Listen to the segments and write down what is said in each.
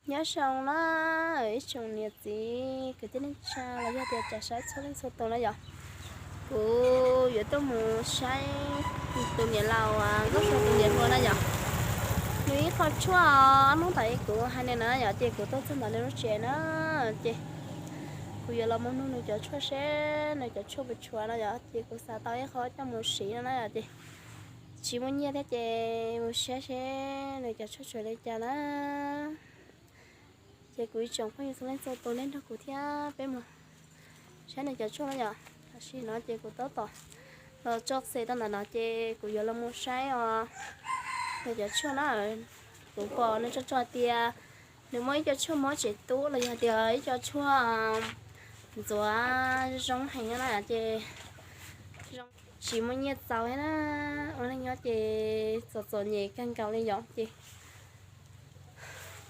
Nyob zoo na, ib tsoom niam txiv kwv tij neej tsa los yog tias tsa saib txhua leej txhua tus na yom. Kuv yuav tuaj mus saib tus niam laus Nkauj Xua tus niam hluas na yom. Nws ib qho tshuaj, hnub ntawd kuv hais nws na yom, ces kuv tuaj txog ntawm nws lub tsev na, ces kuv yuav los mus nug nws cov tshuaj seb nws cov tshuaj puas tshuav no yom, ces kuv xav tau ib qho coj mus siv no na yom, ces tsis muaj nyiaj thiab ces mus saib seb nws cov tshuaj tshuav li cas na. Ces kuv ib tsoom phooj ywg txhua leej txhua tus nej nrog kuv thiab peb mus saib nws cov tshuaj na yom. Tam sim no ces kuv tab tom los tso xes tau ntawm no ces kuv yuav los mus saib os nws cov tshuaj na. Kuv pom nws tso tso tias nws muaj ib co tshuaj mob tsev tub los yog tias ib co tshuaj ntxuav zoo heev na ces tsis muaj nyiaj txaus thiab na. Ua neej nyob ces txom txom nyem kawg nkaus li yom ces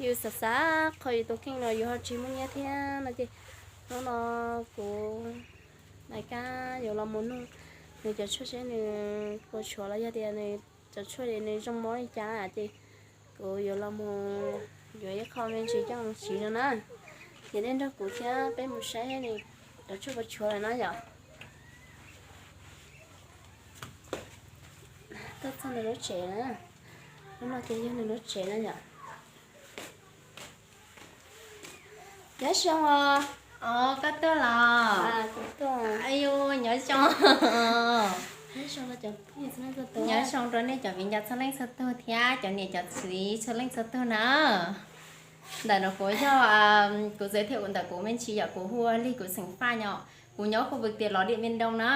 yus xav xav qhov yus tus kheej los yus ho tsis muaj nyiaj thiab no ces hnub no kuv nais kab yuav los mus nug nws cov tshuaj seb nws puas tshuav los yog tias nws cov tshuaj nws zoo mob li cas na ces kuv yuav los mus yuav ib qho me ntsis coj mus siv no na. Ces nej nrog kuv thiab peb mus saib nws cov tshuaj puas tshuav lawm na yom. Tuaj txog nws lub tsev na, lub no ces yog nws lub tsev na yom. Nyob zoo os. Os, koj tuaj los? Nyob zoo. Nyob zoo rau nej cov viv ncaus txhua leej txhua tug thiab cov niam cov txiv txhua leej txhua tug na. Ntawm no kuv yog, kuv txiv thiab kuv ntawm kuv me ntsis yom, kuv hu ua Lig, kuv xeem Faj yom, kuv nyob khu vực Tiaj Los Điện Biên Đông na.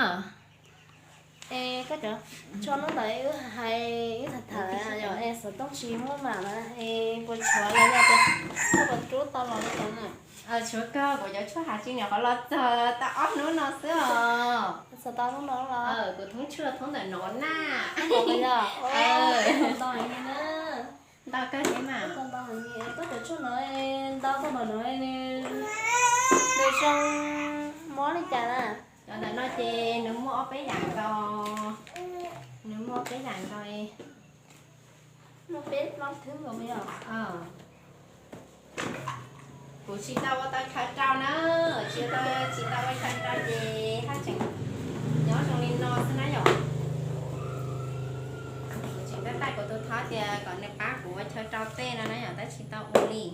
Es koj cov tshuaj hnub ntawd wb hais wb tham tham yom, es xov tooj tsis muaj mam na, es puas tshuav los yog tias koj puas rub tau los li cas na? Tshuav kawg, kuv cov tshuaj has tsis nws qhov los txog tau ob hnub no xwb os. Txog tau hnub no los? Kuv thoob tshuaj thoob ntawm no na. Ntau kawg thiab mas. Koj cov tshuaj no ntau tau npaum no, nws zoo mob li cas na? Cov ntawm no ces nws muaj ob peb yam nkaus, nws muaj ob peb yam nkaus. Muaj peb plaub thwb nkaus me os. Kuv tsis tau ua tau chaw rau na, tsis tau, tsis tau ua chaw rau ces haj tseem nyob zoo li no xwb na yom. Kuv tseem tab tais kuv tus thov tias kom nws pab kuv ua chaw rau tej no na yom, tab tsis tau ua li.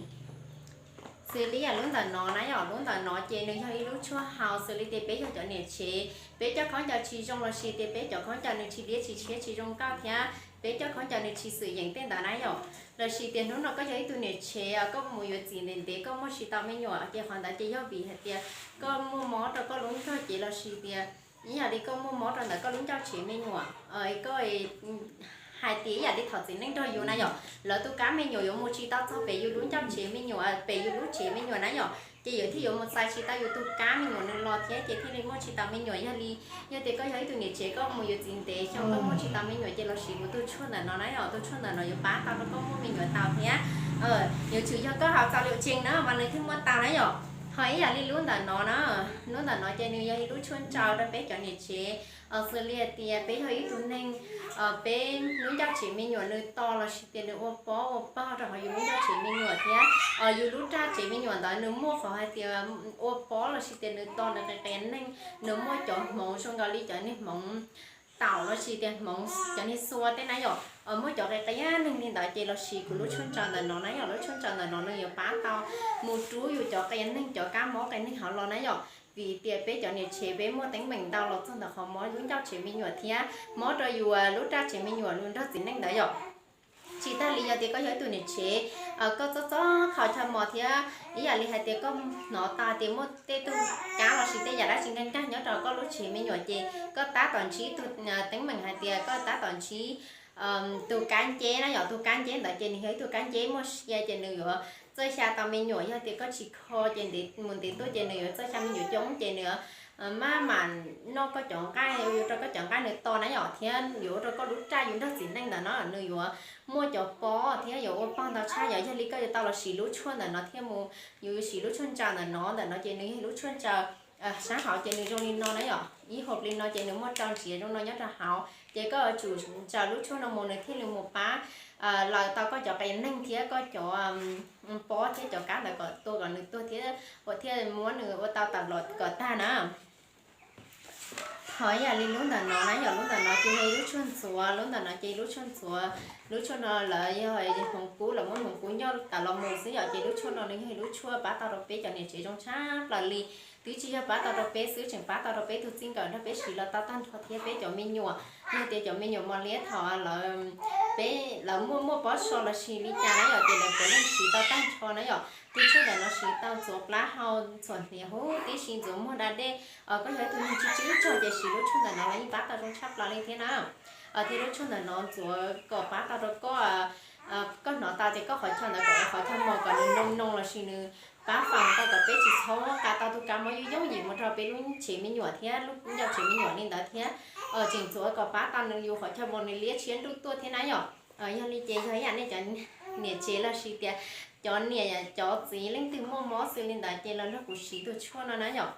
Xws li yam lub ntawm no na yom, lub ntawm no ces nws yog ib lub tshuaj haus, xws li tias peb yog cov niam tsev, peb coj khaub ncaws tsis zoo los sis tias peb cov khaub ncaws nws tsis diab tsis tshiab tsis zoo nkauj thiab peb coj khaub ncaws nws tsis xwm yeem tej ntawd na yom. Los sis tias hnub no koj yog ib tug niam tsev, koj mus yuav txiv ntev ntev koj muaj tsis tau me nyuam ces qhov ntawd ces yog vim hais tias koj muaj mob rau koj lub ncauj ces los sis tias ib yam li koj muaj mob rau ntawm koj lub ncauj tsev me nyuam, koj hais tias ib yam li thaum txiv neej nrog yus na yom, lawv tus kab me nyuam yuav mus tsis tau txog pem yus lub ncauj tsev me nyuam, pem yus lub tsev me nyuam na yom, ces yus thiaj yuav mus txais tsis tau yus tus kab me nyuam nws los thiab ces thiaj li muaj tsis tau me nyuam. Yog li, yog tias koj yog ib tug niam tsev koj mus yuav txiv ntev xyoo koj muaj tsis tau me nyuam ces los sis kuv tus tshuaj ntawm no na yom, tus tshuaj ntawm no yuav pab tau rau koj muaj me nyuam tau thiab. Yuav tsum yog koj haus txaus lus tsees na mas nws thiaj muaj tau na yom. Ho ib yam li lub ntawm no na, lub ntawm no ces nws yog ib lub tshuaj ntsaws rau peb cov niam tsev, xws li hais tias peb yog ib tug neeg, peb lub ncauj tsev me nyuam nws to los sis tias nws ua pob ua pog rau hauv yus lub ncauj tsev me nyuam thiab yus lub raj tsev me nyuam ntawd nws muaj qhov hais tias ua pob los sis tias nws to nws qias qias neeg, nws muaj cov hmoov zoo nkaus li cov niag hmoov taum los sis tias hmoov cov niag xua tej na yom, muaj cov qias qias neeg li ntawd ces los sis kuv lub tshuaj ntsaws ntawm no na yom, lub tshuaj ntsaws ntawm no nws yuav pab tau mus rub yus cov qias neeg cov kab mob qias neeg hauv los na yom. Vim tias peb cov niam tsev peb muaj teeb meem ntau los txog ntawm qhov mob lub ncauj tsev me nyuam thiab mob rau yus lub raj tsev me nyuam lub nrog txiv neej ntawd yom. Tsis tas li yog tias koj yog ib tug niam tsev, koj txob txob khaus chaw mos thiab ib yam li hais tias koj hnov tau tias muaj tej tug kab los sis tej yam dab tsi nkeeg nkeeg nyob rau koj lub tsev me nyuam ces koj tab tom ntsib tus teeb meem hais tias koj tab tom ntsib tus kab nceb na yom, tus kab nceb ntawd ces nws yog ib tug kab nceb muaj sia ces nws yuav txawj xya tau me nyuam, yog tias koj tsis kho ces ntev mus ntev tuaj ces nws yuav txawj xya me nyuam coob ces nws maj mam noj koj cov nqaij, ua rau koj cov nqaij nws to na yom, thiab yuav ua rau koj lub raj yus nrog txiv neej ntawd no nws yuav muaj cov pob thiab yuav ua pog ntau tshaj yom. Yog li koj yuav tau los siv lub tshuaj ntawm no thiab mus, yus yuav siv lub tshuaj ntsaws ntawm no, ntawm no ces nws yog lub tshuaj ntsaws sab hauv ces nws zoo li no na yom, ib hauv li no ces nws muaj rau ntsiav zoo no nyob rau hauv. Ces koj yuav tsum ntsaws lub tshuaj no mus nws thiaj li mus pab laws tau koj cov qias neeg thiab koj cov pob thiab cov kab ntawd kom tua kom nws tuag thiab ua thiaj muab nws ua tau tawm los kom tag na. Ho ib yam li lub ntawm no na yom, lub ntawm no ces yog ib lub tshuaj ntxuav, lub ntawm no ces lub tshuaj ntxuav. Lub tshuaj no lawv yog hmoov kub, lawv muab hmoov kub ncoj tawm los mus xwb yom, ces lub tshuaj no nws yog ib lub tshuaj pab tau rau peb cov niam tsev zoo tshaj plaws li. Twb tsis yog pab tau rau peb xwb, tseem pab tau rau peb tug txij nkawm nrog peb siv los tau tag nrho thiab peb cov me nyuam. Yog tias cov me nyuam mos liab thaum lawv, peb lawv muaj muaj pob so los sis li cas na yom, ces lawv puav leej siv tau tag nrho na yom. Tus tshuaj ntawm no siv tau ntxuav plab hau, ntxuav hniav huv tib si, ntxuav muag da dej. Koj yog ib tug neeg tsis tsw tsog ces siv lub tshuaj ntawm no los yeej pab tau zoo tshaj plaws li thiab na. Thiab lub tshuaj ntawm no ntxuav kom pab tau rau koj, koj hnov tau tias koj qhov chaw ntawd kom qhov chaw mos kom nws noo noo los sis nws pab faus tau kom peb tsis txhob qa tau tus kab mob yooj yooj yim mus rau peb lub tsev me nyuam thiab lub ncauj tsev me nyuam li ntawd thiab. Tseem ntxuav kom pab tau nws yus qhov chaw mos nws liab tshiab nruj tuaj thiab na yom. Yog li ces yog ib yam nej cov niam tsev los sis tias cov niam cov txiv leej twg muaj mob xws li ntawd ces los nrog kuv siv tus tshuaj no na yom.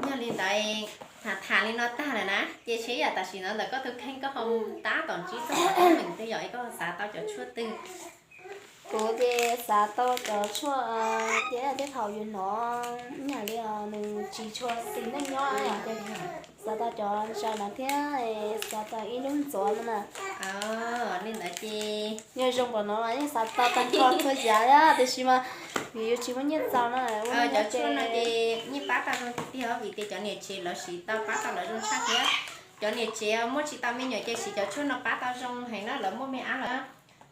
Yog li ntawd, tham tham li no tag lawm na ces seb yam tam sim no ntawm koj tus kheej koj ho tab tom ntsib txog qhov teeb meem twg yom, es koj xav tau cov tshuaj twg? Kuv ces xav tau cov tshuaj tias tej thaum yus hnov ib yam li nws tsis tshua xis neej nyob ces xav tau cov ntsaws no thiab xav tau ib lub ntxuav no na. Li ntawd ces yog zoo npaum no mas yeej xav tau tag nrho txhua yam tiam sis mas vim yus tsis muaj nyiaj txaus no. Cov tshuaj no ces yeej pab tau zoo tiag tiag vim tias cov niam tsev lawv siv tau pab tau lawv zoo tshaj thiab. Cov niam tsev muaj tsis tau me nyuam ces siv cov tshuaj no pab tau zoo heev na, lawv muaj me ab lawm.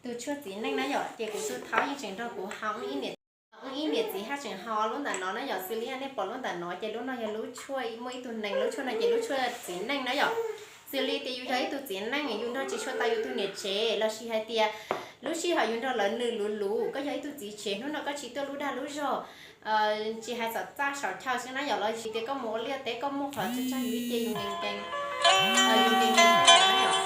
Tus tshuaj txiv neej na yom, ces kuv tus thaub yeej tseem nrog kuv haus, ib niam txiv haj tseem haus lub ntawm no na yom, xws li nej pom lub ntawm no ces lub no yog lub tshuaj muaj ib tug nees, lub tshuaj no ces lub tshuaj txiv neej na yom. Xws li tias yus yog ib tug txiv neej yus nrog tsis tshua tau yus tus niam tsev los sis hais tias lub sij hawm yus nrog lawv nws luv luv, koj yog ib tug txiv tsev hnub no koj tsis tuaj lub dag lub zog, tsis hais txom txaj saum chaw xwb na yom, los sis tias koj mus ua liaj teb koj muaj qhov tsag tsag yus ib ce yus nkees nkees, yus nkees nkees na yom.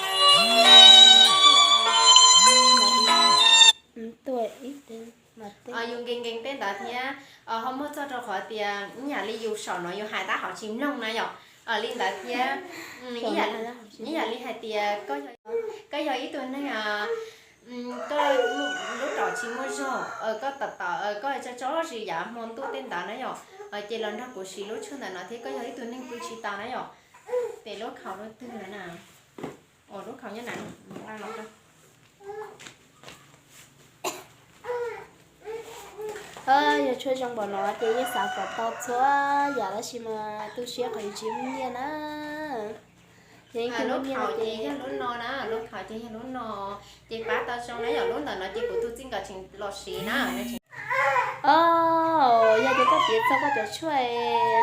Yus nkees nkees tej ntawd thiab ho muaj txog rau qhov tias ib yam li yus saum no yus hais tab hov tsis mloog na yom. Li ntawd thiab ib yam li hais tias koj yog ib tug neeg, koj lub raum tsis muaj zog, koj tom tom koj tso tso zis yav hmo ntuj tej ntawd na yom, ces los nrog kuv siv lub tshuaj ntawm no thiab koj yog ib tug neeg pw tsis tau na yom. Ces lub khaus lub twg lawm na? Ua lub khaus nyob na. Yog tshuaj zoo npaum no ces yeej xav kom tau txhua yam tab sis mas tu siab qhov yus tsis muaj nyiaj na. Ces yeej tsis muaj nyiaj ces yog lub no na, lub khaus ces yog lub no, ces pab tau zoo na yom. Lub ntawm no ces kuv tus txij nkawm tseem los siv na. O, yog tias koj piav txog koj cov tshuaj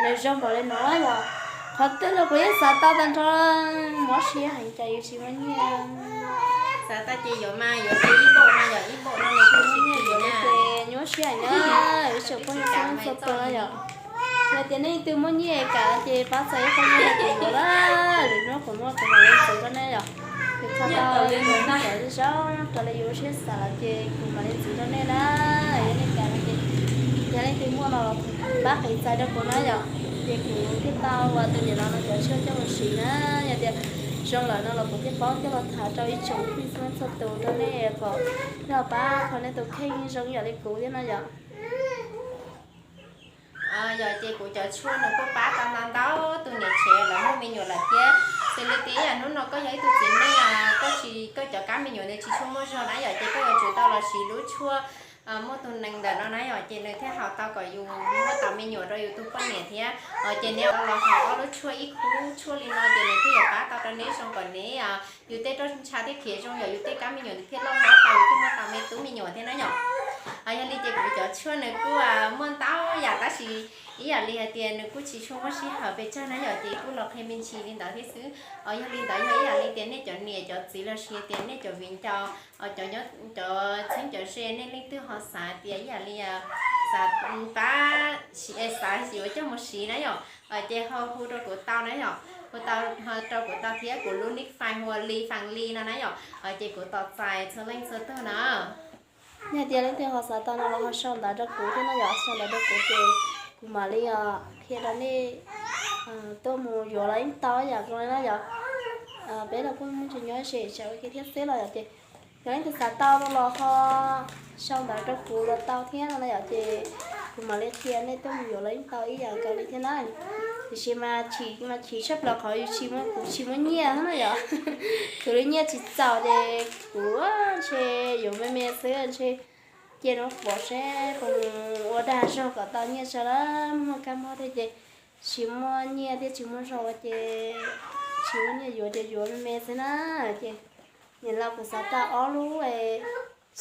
nws zoo npaum li no yog qhov twg los kuv yeej xav tau tag nrho, mob siab heev cas yus tsis muaj nyiaj. Xav tau ces yuav mas yuav ib npaum no yog ib npaum no nws kuj tsis nyiaj yuav na. Ces nyuaj siab heev na, ib tsoom phooj ywg txhua tus na yom. Yog tias nej leej twg muaj nyiaj kam ces pab txais ib qho nyiaj rau kuv yuav na, lwm hnub kuv muaj kuv mam li txais rau nej yom. Yus txog tau li mus cov zoo raws li yus lub siab xav lawm ces kuv mam li txais rau nej na. Yog nej kam no ces yog leej twg muaj no los pab qhia txais rau kuv na yom. Ces kuv thiaj tau ua tus niam no no cov tshuaj coj mus siv na. Yog tias zoo lawm no los kuv thiaj paub coj los tham rau ib tsoom phooj ywg txhua tus rau nej kom nrog pab qhov nej tus kheej zoo ib yam li kuv thiab no yom. Yog ces kuv cov tshuaj no kuj pab tau ntau ntau tus niam tsev lawv muaj me nyuam lawm thiab. Xws li tias ib yam hnub no koj yog ib tug txiv neej, koj tsis, koj cov kab me nyuam nws tsis tshua muaj zog na yom, ces koj yuav tsum tau los siv lub tshuaj muaj tus nees ntawm no na yom, ces nws thiaj haus tau kom yus muaj tau me nyuam rau yus tus poj niam thiab. Ces neb los haus ob lub tshuaj ib khub tshuaj li no ces nws thiaj yuav pab tau rau neb zoo kom neb yus tej roj ntsha thiaj khiav zoo yom, yus tej kab me nyuam nws thiaj loj hlob tau, yus thiaj muaj tau me tub me nyuam thiab na yom. Yog li ces kuv cov tshuaj nws kuj muaj ntau yam tab sis ib yam li hais tias nws kuj tsis tshua muaj sij hawm pes tsawg na yom, ces kuj los qhia me ntsis li ntawd thiab xwb. Yog li ntawd yog ib yam li tias nej cov niam cov txiv los sis tias nej cov viv ncaus, cov nyob, cov txheeb cov ze nej leej twg ho xav tias ib yam li xav pab, xav yuav coj mus siv na yom, ces ho hu rau kuv tau na yom, hu tau, ho rau kuv tau thiab kuv lub nick fai hu ua Li Fam Li no na yom, ces kuv tos txais txhua leej txhua tug na. Yog tias leej twg ho xav tau no los ho sau ntawv rau kuv thiab no yom, sau ntawv rau kuv ces Kuv mam li qhia rau nej tuaj mus yuav los yeej tau yam zoo li na yom. Peb los kuj muaj tsis nyob ze tsam ua ke thiab xwb los yom ces yog leej twg xav tau los ho sau ntawv rau kuv los tau thiab no na yom ces kuv mam li qhia nej tuaj mus yuav los yeej tau ib yam nkaus li thiab na. Tiam sis mas chim mas chim tshaj plaws qhov yus tsis, kuv tsis muaj nyiaj na yom. Kuv lub nyiaj tsis txaus ces kuv ntshe yuav me me xwb ntshe cia no pov seb puas mus ua dag zog kom tau nyiaj tso na. Muaj kab mob thiab ces tsis muaj nyiaj thiab tsis muaj zog ces tsis muaj nyiaj yuav ces yuav me me xwb na. Ces niam laus kuv xav tau ob lub,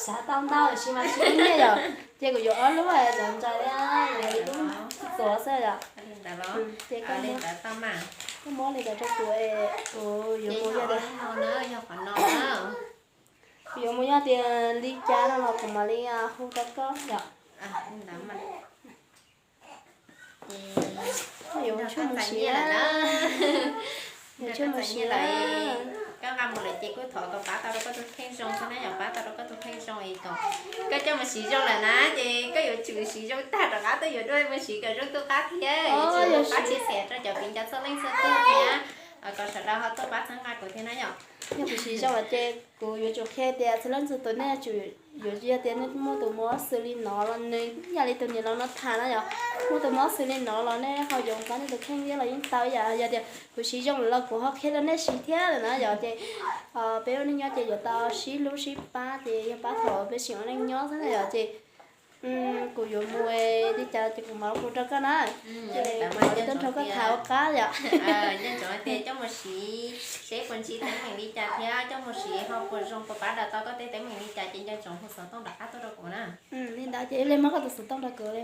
xav tau ntau tiam sis mas tsis muaj nyiaj yom ces kuv yuav ob lub cov ntsa thiab yuav ib lub txuas xwb yom. Ces koj muab li ntawd rau kuv, kuv yuav mus yog tias, kuv yuav mus yog tias li cas no los kuv mam li hu rau koj yom. Yuav tshuaj mus siv lawm, yuav tshuaj mus siv lawm. Koj nqa mus lawm ces kuj thov kom pab tau rau koj tus kheej zoo xwb na yom, pab tau rau koj tus kheej zoo es kom koj coj mus siv zoo lawm na ces koj yuav tsum siv zoo tag rov qab tuaj yuav dua mus siv kom zoo tu qab thiab yuav tsum pab tsis xiam rau cov viv ncaus txhua leej txhua tug thiab kom sawv daws ho tuaj pab txhawb nqa kuv thiab na yom. Yog kuv siv zoo lawm ces kuv yuav tsum qhia tias txhua leej txhua tus nej yuav tsum, yog tias nej muaj tus mob xws li no los nws yam li tus niam laus no tham na yom, muaj tus mob xws li no los nej ho yuav ntxov nej tus kheej thiab los yeej tau ib yam. Yog tias kuv siv zoo lawm los kuv ho qhia rau nej siv thiab lawm na yom ces peb ua neej nyob ces yuav tau sib hlub sib pab ces yog pab thaum peb tseem ua neej nyob xwb na yom ces kuv yuav mus li cas ces kuv mam hu rau koj na. Ces kuv mam li tuaj nrog koj tham ua qab yom. Nco ntsoov tias coj mus siv seb puas ntsib teeb meem li cas thiab coj mus siv ho puas zoo puas pab daws tau koj tej teeb meem li cas ces nco ntsoov hu xov tooj rov qab tuaj rau kuv na. Li ntawd ces ib leeg muab koj tus xov tooj rau kuv li.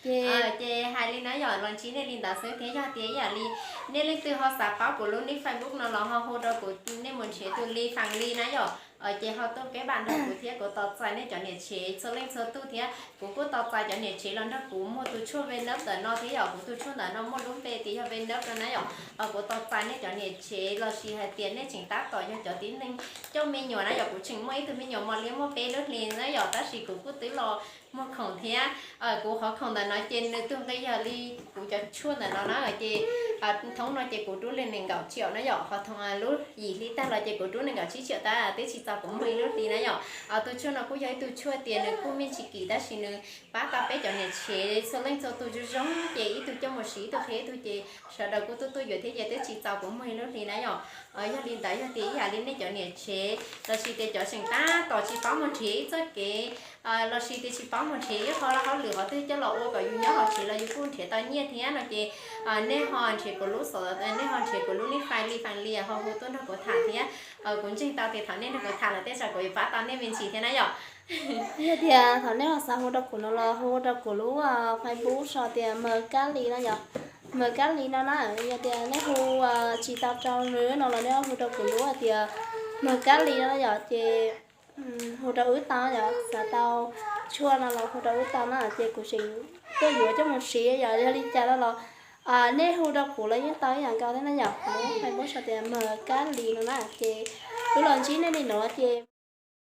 Ces hais li na yom, los ntsib nej li ntawd xwb thiab yog tias ib yam li nej leej twg ho xav paub kuv lub nick Facebook no los ho hu rau kuv, nej mus nrhiav tus Li Fas Li na yom. Ces ho tuaj peb npaj nrog kuv thiab kuv tos txais nej cov niam tsev txhua leej txhua tug thiab kuv kuj tos txais cov niam tsev los nrog kuv muag tus tshuaj Venus ntawm no thiab yom, kuv tus tshuaj ntawm no muaj lub npe tias yog Venus no na yom. Kuv tos txais nej cov niam tsev los sis hais tias nej tseem tab tom yog cov tib neeg coj me nyuam na yom, kuv tseem muaj ib tug me nyuam mos liab muaj peb lub hlis na yom, tab sis kuv kuj twb los muag khoom thiab kuv qhov khoom ntawm no ces nws tus nqi yog li kuv cov tshuaj ntawm no na ces thoob no ces kuv rub li nees nkaum tsiaum na yom, ho thoob lub yim hli tag los ces kuv rub nees nkaum tsib tsiaum tab twb tsis txaus kuv muag ib lub hli na yom. Tus tshuaj no kuj yog ib tug tshuaj tias nws kuj me ntsis kim tab sis nws pab tau peb cov niam tsev txhua leej txhua tus zoo zoo ces ib tug coj mus siv ib tug qhia ib tug ces sawv daws kuj tuaj tuaj yuav thiab ces twb tsis txaus kuv muag ib lub hli na yom. Yog li ntawd yog tias ib yam li nej cov niam tsev los sis tias cov tseem tab tom tsis paub mus nrhiav ib txoj kev los sis tias tsis paub mus nrhiav ib qho hauj lwm qhov twg coj los ua kom yus nyob hauv tsev los yus kuj nrhiav tau nyiaj thiab no ces nej ho nrhiav kuv lub xov, nej ho nrhiav kuv lub nick Fas Li Fas Li ho hu tuaj nrog kuv tham thiab. Kuv ntseeg tau tias thaum nej nrog kuv tham lawm tej zaum kuv yuav pab tau nej me ntsis thiab na yom. Yog tias thaum nej ho xav hu rau kuv no los hu rau kuv lub Facebook sau tias Mawg Kab Lis no yom, Mawg Kab Lis no na. Yog tias nej hu tsis tau rau nws no los nej hu rau kuv lub hais tias Mawg Kab Lis no yom ces hu rau wb tau yom, xav tau tshuaj no los hu rau wb tau na ces kuv tseem tuaj yuav coj mus siv yom. Yog li cas no los nej hu rau kuv los yeej tau ib yam nkaus thiab na yom. Kuv lub Facebook sau tias Mawg Kab Lis no na ces wb los ntsib nej li no ces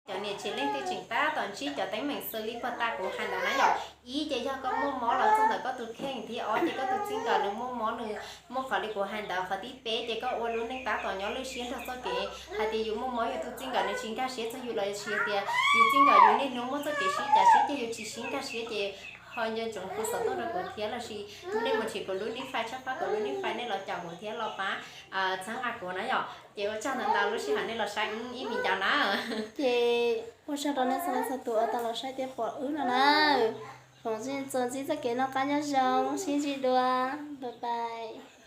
cov niam tsev leej twg tseem tab tom ntsib cov teeb meem xws li puag ta kuv hais ntawd na yom. Ib ces yog koj muaj mob los txog ntawm koj tus kheej thiab ob ces koj tus txij nkawm nws muaj mob nws muaj qhov li kuv hais ntawd. Qhov thib peb ces koj ua lub neej tab tom nyob lwj siab nrog txoj kev hais tias yus muaj mob yus tus txij nkawm nws tsis nkag siab txog yus los sis tias yus txij nkawm yus niaj hnub muaj txoj kev sib cav sib ceg yus tsis sib nkag siab ces ho nco ntsoov hu xov tooj rau kuv thiab los sis nej mus nrhiav kuv lub nick Fas, tshawb fab kuv lub nick Fas nej los caum kuv thiab los pab txhawb nqa kuv na yom. Ces ua tsaug ntau ntau lub sij hawm nej los saib ib viv ncaus na. Ces ua tsaug rau nej txhua leej txhua tus uas tau los saib thiab pom wb no na. Foom txuas ntsib txoj kev noj qab nyob zoo, sib ntsib dua, bye bye.